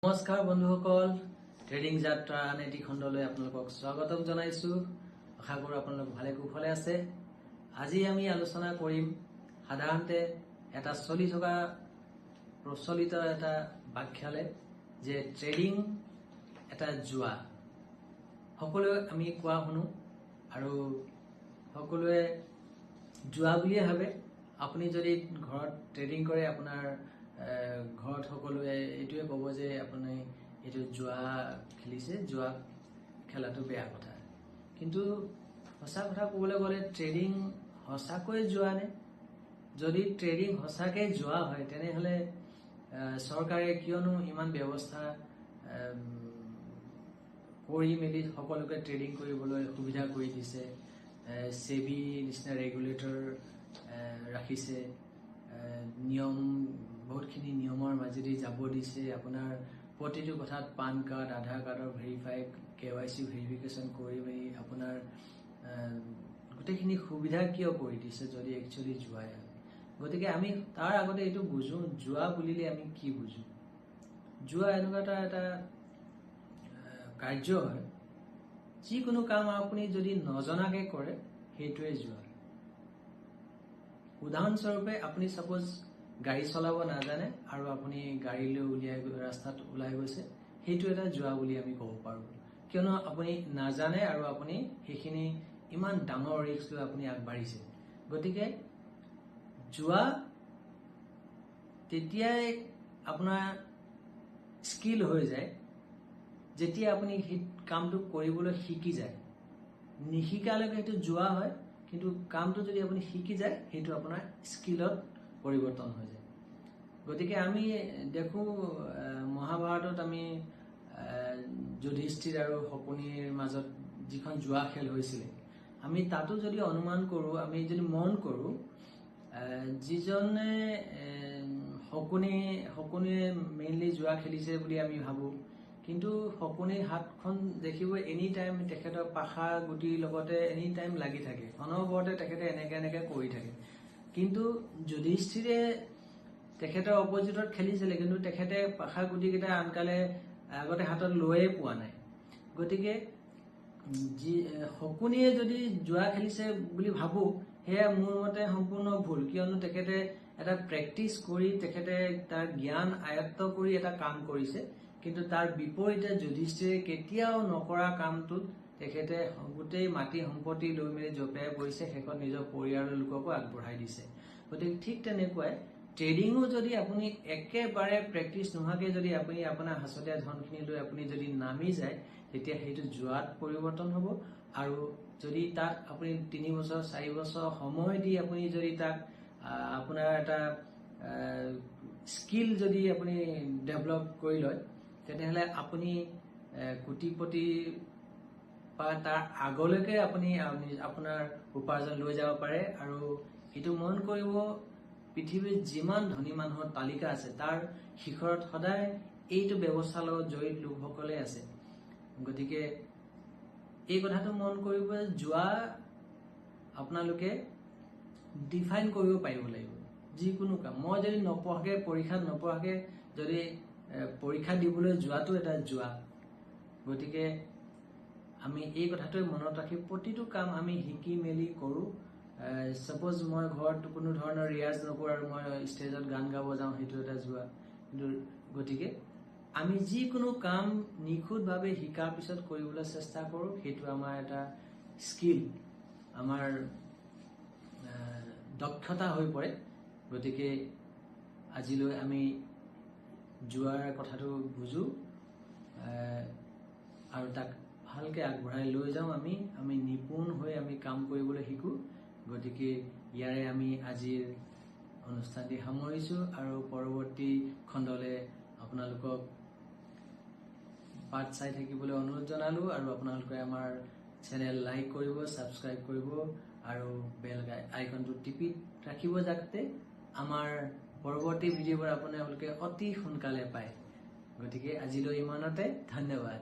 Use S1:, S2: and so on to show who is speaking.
S1: নমস্কাৰ বন্ধুসকল, ট্ৰেডিং যাত্ৰা আন এটি খণ্ডলৈ আপোনালোকক স্বাগতম জনাইছোঁ। আশা কৰোঁ আপোনালোক ভালে কুশলে আছে। আজি আমি আলোচনা কৰিম সাধাৰণতে এটা চলি থকা প্ৰচলিত এটা বাক্যালে যে ট্ৰেডিং এটা জুৱা। সকলোৱে আমি কোৱা শুনো আৰু সকলোৱে জুৱা বুলিয়ে ভাবে। আপুনি যদি ঘৰত ট্ৰেডিং কৰে, আপোনাৰ ঘৰত সকলোৱে এইটোৱে ক'ব যে আপুনি এইটো জুৱা খেলিছে, জুৱা খেলাটো বেয়া কথা। কিন্তু সঁচা কথা ক'বলৈ গ'লে ট্ৰেডিং সঁচাকৈয়ে জুৱা নে? যদি ট্ৰেডিং সঁচাকৈ জুৱা হয়, তেনেহ'লে চৰকাৰে কিয়নো ইমান ব্যৱস্থা কৰি মেলি সকলোকে ট্ৰেডিং কৰিবলৈ সুবিধা কৰি দিছে, চেবি নিচিনা ৰেগুলেটৰ ৰাখিছে, নিয়ম বহুতখিনি নিয়মৰ মাজেদি যাব দিছে, আপোনাৰ প্ৰতিটো কথাত পান কাৰ্ড, আধাৰ কাৰ্ডৰ ভেৰিফাই, কেৱাইচি ভেৰিফিকেশ্যন কৰি মেলি আপোনাৰ গোটেইখিনি সুবিধা কিয় কৰি দিছে যদি একচুৱেলি জুৱাই হয়? গতিকে আমি তাৰ আগতে এইটো বুজো, জুৱা বুলিলে আমি কি বুজো। জুৱা এনেকুৱা এটা কাৰ্য হয়, যিকোনো কাম আপুনি যদি নজনাকে কৰে, সেইটোৱে জুৱা। উদাহৰণস্বৰূপে, আপুনি ছাপ'জ গাড়ী চলাব নাজানে আৰু আপুনি গাড়ী লৈ উলিয়াই ৰাস্তাত ওলাই গৈছে, সেইটো এটা জুৱা বুলি আমি ক'ব পাৰোঁ। কিয়নো আপুনি নাজানে আৰু আপুনি সেইখিনি ইমান ডাঙৰ ৰিস্ক লৈ আপুনি আগবাঢ়িছে। গতিকে জুৱা তেতিয়াই আপোনাৰ স্কিল হৈ যায় যেতিয়া আপুনি সেই কামটো কৰিবলৈ শিকি যায়। নিশিকালৈকে সেইটো জুৱা হয়, কিন্তু কামটো যদি আপুনি শিকি যায়, সেইটো আপোনাৰ স্কিলত পৰিৱৰ্তন হৈ যায়। গতিকে আমি দেখোঁ, মহাভাৰতত আমি যুধিষ্ঠিৰ আৰু শকুনিৰ মাজত যিখন জুৱা খেল হৈছিলে, আমি তাতো যদি অনুমান কৰোঁ, আমি যদি মন কৰোঁ, যিজনে শকুনিয়ে মেইনলি জুৱা খেলিছে বুলি আমি ভাবোঁ, কিন্তু শকুনিৰ হাতখন দেখিব, এনি টাইম তেখেতৰ পাশা গুটিৰ লগতে এনি টাইম লাগি থাকে, অনবৰতে তেখেতে এনেকে এনেকে কৰি থাকে। কিন্তু যুধিষ্ঠিৰে তেখেতৰ অপজিটত খেলিছিলে, কিন্তু তেখেতে পাশা গুটিকেইটা আনকালে আগতে হাতত লৈয়ে পোৱা নাই। গতিকে যি শকুনিয়ে যদি জুৱা খেলিছে বুলি ভাবোঁ, সেয়া মোৰ মতে সম্পূৰ্ণ ভুল। কিয়নো তেখেতে এটা প্ৰেক্টিচ কৰি, তেখেতে তাৰ জ্ঞান আয়ত্ত কৰি এটা কাম কৰিছে। কিন্তু তাৰ বিপৰীতে যুধিষ্ঠিৰে কেতিয়াও নকৰা কামটোত তেখেতে গোটেই মাটি সম্পত্তি লৈ মেলি জঁপিয়াই পৰিছে, শেষত নিজৰ পৰিয়ালৰ লোককো আগবঢ়াই দিছে। গতিকে ঠিক তেনেকুৱাই ট্ৰেডিঙো যদি আপুনি একেবাৰে প্ৰেক্টিচ নোহোৱাকৈ যদি আপুনি আপোনাৰ সাঁচতীয়া ধনখিনি লৈ আপুনি যদি নামি যায়, তেতিয়া সেইটো জুৱাত পৰিৱৰ্তন হ'ব। আৰু যদি তাত আপুনি 3 বছৰ, 4 বছৰ সময় দি আপুনি যদি তাক আপোনাৰ এটা স্কিল যদি আপুনি ডেভেলপ কৰি লয়, তেনেহ'লে আপুনি কোটিপতি বা তাৰ আগলৈকে আপুনি আপোনাৰ উপাৰ্জন লৈ যাব পাৰে। আৰু এইটো মন কৰিব, পৃথিৱীত যিমান ধনী মানুহৰ তালিকা আছে, তাৰ শিখৰত সদায় এইটো ব্যৱস্থাৰ লগত জড়িত লোকসকলে আছে। গতিকে এই কথাটো মন কৰিব যে জুৱা আপোনালোকে ডিফাইন কৰিব পাৰিব লাগিব। যিকোনো কাম মই যদি নপঢ়াকে, পৰীক্ষাত নপঢ়াকে যদি পৰীক্ষা দিবলৈ যোৱাটো এটা জুৱা। গতিকে আমি এই কথাটোৱে মনত ৰাখি প্ৰতিটো কাম আমি শিকি মেলি কৰোঁ। ছাপ'জ মই ঘৰত কোনো ধৰণৰ ৰিয়াজ নকৰোঁ আৰু মই ষ্টেজত গান গাব যাওঁ, সেইটো এটা জুৱা। কিন্তু গতিকে আমি যিকোনো কাম নিখুঁতভাৱে শিকাৰ পিছত কৰিবলৈ চেষ্টা কৰোঁ, সেইটো আমাৰ এটা স্কিল, আমাৰ দক্ষতা হৈ পৰে। গতিকে আজিলৈ আমি জুৱাৰ কথাটো বুজো আৰু তাক ভালকৈ আগবঢ়াই লৈ যাওঁ। আমি আমি নিপুণ হৈ আমি কাম কৰিবলৈ শিকোঁ। গতিকে ইয়াৰে আমি আজিৰ অনুষ্ঠানটি সামৰিছোঁ আৰু পৰৱৰ্তী খণ্ডলৈ আপোনালোকক বাট চাই থাকিবলৈ অনুৰোধ জনালোঁ। আৰু আপোনালোকে আমাৰ চেনেল লাইক কৰিব, ছাবস্ক্ৰাইব কৰিব আৰু বেল আইকনটো টিপি ৰাখিব, যাতে আমাৰ পৰৱৰ্তী ভিডিঅ'বোৰ আপোনালোকে অতি সোনকালে পায়। গতিকে আজিলৈ ইমানতে, ধন্যবাদ।